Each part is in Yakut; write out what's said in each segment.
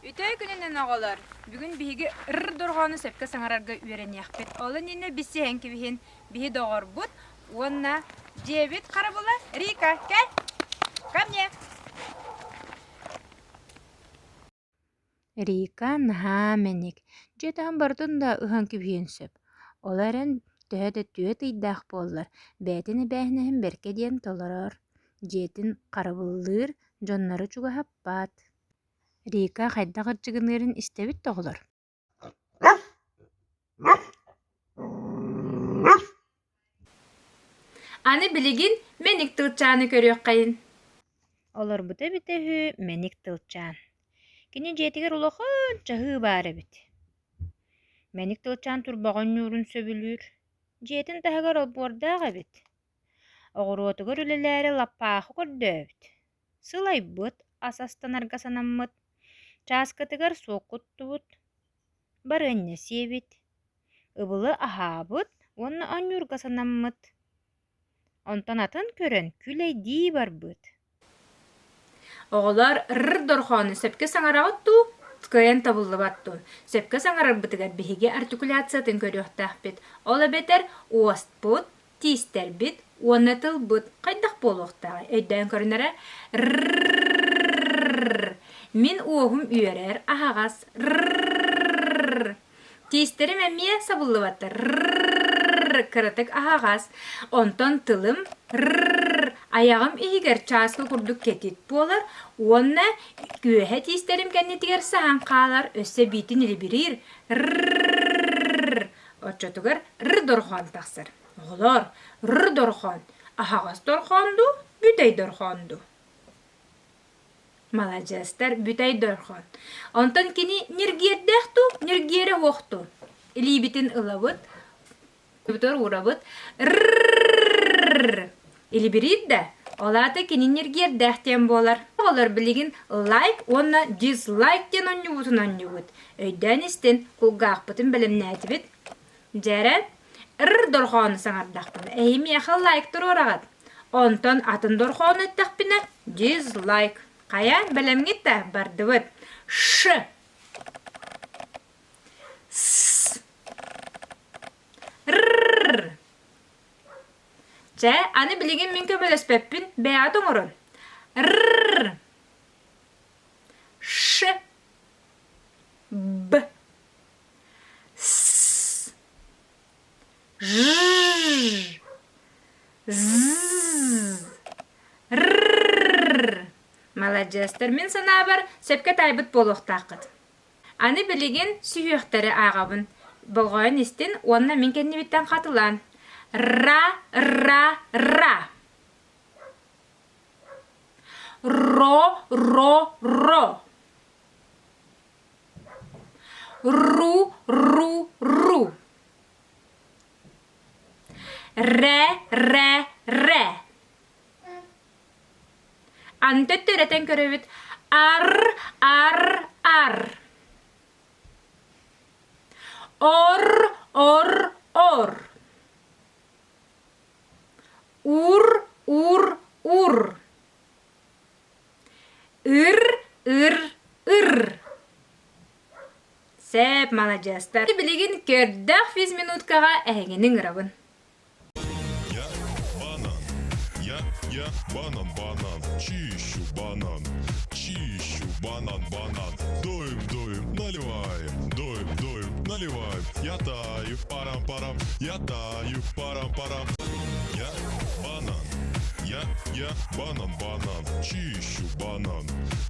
Үтүө күнүнэн оҕолор! Бүгүн биһиги р дорҕоону сөпкө саҥарарга үөрэниэхпит. Ол иннинэ билсиһэн кэбиһин биһи доҕорбут уонна дьиэбит харабыла Рика, кэл! Ко мне! Рика наһаа мэник, дьиэ таһын барытын да ыһан кэбиһиэн сөп. Ол эрэн төһө да түөрт ыйдаах буоллар, бэйэтин эбээһинэһин бэркэ диэн толорор, дьиэтин харабыллыыр, дьоннору чугаһаппат. Рика хайдах ырдьыгыныырын истэбит да оҕолор Аны билигин мэник тылчааны көрүөххэйин Олорбута эбитэ үһү мэник тылчаан. Кини дьиэтигэр улахан чаһыы баар эбит. Мэник тылчаан турбаҕа оонньуурун сөбүлүүр. Дьиэтин таһыгар олбуордаах эбит. Оҕуруотугар үлэлээри лаппаахы көрдөөбүт. Сылайбыт, ас астанарга санаммыт, чааскытыгар суок куттубут, барыанньа сиэбит, ыбылы аһаабыт уонна оонньуурга санаммыт. Онтон атын көрөн күлэйдии барбыт. Оҕолор р дорҕоону сөпкө саҥараҕыт дуу, кыайан табыллыбат дуу? Сөпкө саҥарарбытыгар биһиги артикуляциятын көрүөхтээхпит. Ол эбэтэр уоспут, тиистэрбит уонна тылбыт хайдах буолуохтааҕый өйдөөн көрүн эрэ мин уоһум үөрэр аһаҕас тиистэрим эмиэ сабыллыбаттар кыратык аһаҕас онтон тылым айаҕым иһигэр чааскы курдук кэтит буолар уонна үөһэ тиистэрим кэннитигэр саһан хаалар өссө биитин илибириир оччотугар р дорҕоон тахсар Оҕолоор, р дорҕоон аһаҕас дорҕоон дуу, бүтэй дорҕоон дуу? Маладьыастар, бүтэй дорҕоон. Онтон кини ньиргиэрдээх дуу, ньиргиэрэ суох дуу? Илиибитин ылабыт, уурабыт, р илибириир да, ол аата кини ньиргиэрдээх диэн буолар. Оҕолор билигин лайк уонна дизлайк диэн оонньуубутун оонньуубут. Өйдөөн истин, кулгаахпытын бэлэмнээтибит. Дьэрэ, р дорҕоону саҥардахпына, эһи миэхэ лайк туруораҕыт. Онтон атын дорҕоону эттэхпинэ, дизлайк. Хайа, бэлэмҥит да, бардыбыт. Ш. С. Р. Чэ, аны билигин мин көмөлөспөппүн, бэйэҕит оҥорун. Р. Ш. Б. С Ж З Р Маладьыастар, мин санаабар, сөпкө таайбыт буолуохтааххыт. Аны билигин сүһүөхтэри ааҕабын. Болҕойон истин уонна мин кэннибиттэн хатылаан. Ра, ра, ра. Ро, ро, ро. Ру, ру, ру. Рэ, рэ, рэ. Аны төттөрөтөн көрөбүт. Ар, ар, ар. Ор, ор, ор. Ур, ур, ур. Ыр, ыр, ыр. Сэп, маладьыастар. Билигин көрдөөх физминуткаҕа эһигини ыҥырабын. Я банан, я, я банан, банан, чищу банан, чищу банан, банан, дуем, дуем, наливаем, дуем, дуем, наливаем, я таю, парам-парам, я таю, парам-парам, я банан, я, я банан, банан, чищу банан,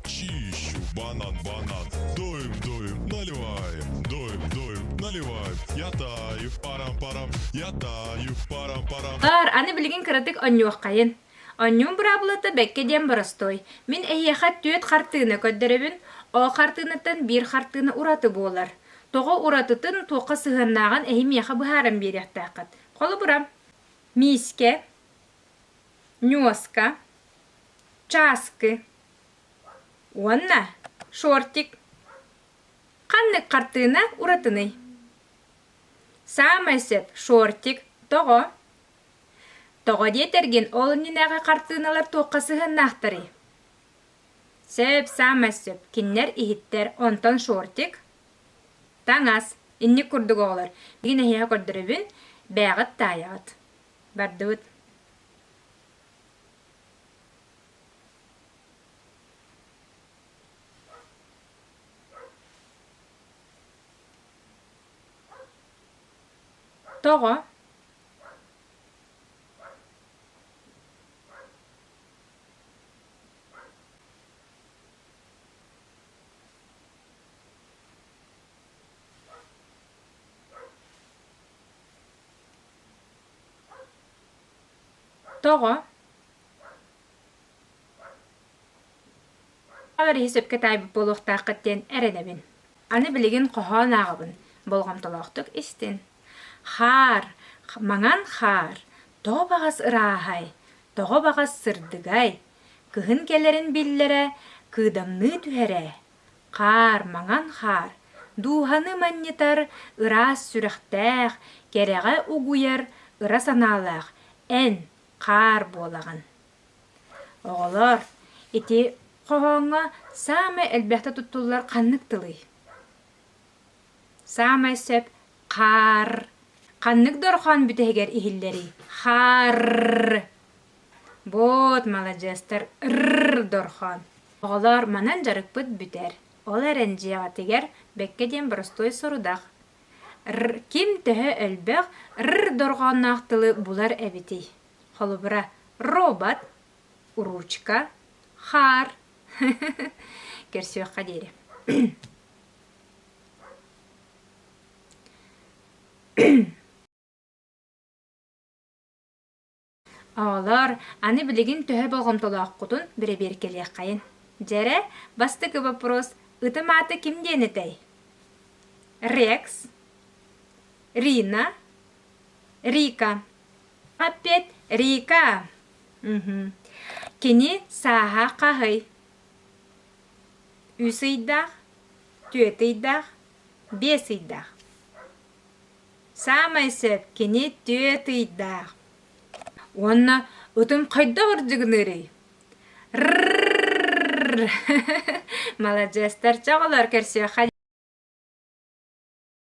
чищу банан, банан, дуем, дуем, наливаем, дуем, дуем, наливаем, я таю, парам-парам, я таю, парам-парам. Ар, аны билигин кыратык онньуоххайын. Онньуум быраабылата бэккэ диэн боростуой. Мин эһиэхэ түөрт хартыына көрдөрөбүн. Ол хартыынаттан биир хартыына ураты буолар. Тоҕо уратытын, туохха сыһыаннааҕын эһи миэхэ быһааран биэриэхтээххит. Холобура, миискэ, ньуоска, чааскы уонна шортик. Ханнык хартыына уратыный? Саамай сөп шортик. Тоҕо? Тоҕо диэтэргин ол иннинээҕи хартыыналар туохха сыһыаннаахтарый? Сөп, саамай сөп. Кинилэр иһиттэр, онтон шортик, таҥас. Инник курдук оҕолор. Билигин эһиэхэ көрдөрөбүн, бээҕит таайаҕыт. Бардыбыт. Тоҕо? Тоҕо? Иһи сөпкө таайбыт буолуохтааххыт диэн эрэнэбин. Аны билигин хоһоон ааҕабын, болҕомтолоохтук истин. Хаар, маҥан хаар, тоҕо баҕас ырааһай, тоҕо баҕас сырдыгай, кыһын кэлэрин биллэрэ, кыыдамныы түһэрэ. Хаар, маҥан хаар, дууһаны манньытар ыраас сүрэхтээх, кэрэҕэ угуйар ыра санаалаах эн хаар буолаҕын. Оҕолор, ити хоһооҥҥо саамай элбэхтэ туттуллар ханнык тылый? Саамай сөп хаар. Ханнык дорҕоон бүтэһигэр иһиллэрий? Хаар. Вот, маладьыастар, р дорҕоон. Оҕолор, манан дьарыкпыт бүтэр. Ол эрэн дьиэҕитигэр бэккэ диэн боростуой сорудах. Р ким төһө элбэх р дорҕоонноох тылы булар эбитий? Холобура, робот, ручка, хаар. Көрсүөххэ диэри. Оҕолор, аны билигин төһө болҕомтолооххутун бэрэбиэркэлиэххэйин. Дьэрэ, бастакы вопрос ытым аата ким диэн этэй? Рекс, Рина, Рика. Опять Рика. Угу. Кини сааһа хаһый? Үс ыйдаах, түөрт ыйдаах, биэс ыйдаах. Саамай сөп кини түөрт ыйдаах. Уонна ытым хайдах ырдьыгыныырый? Рррррр. Маладьыастар, чоҕолор көрсүөххэ.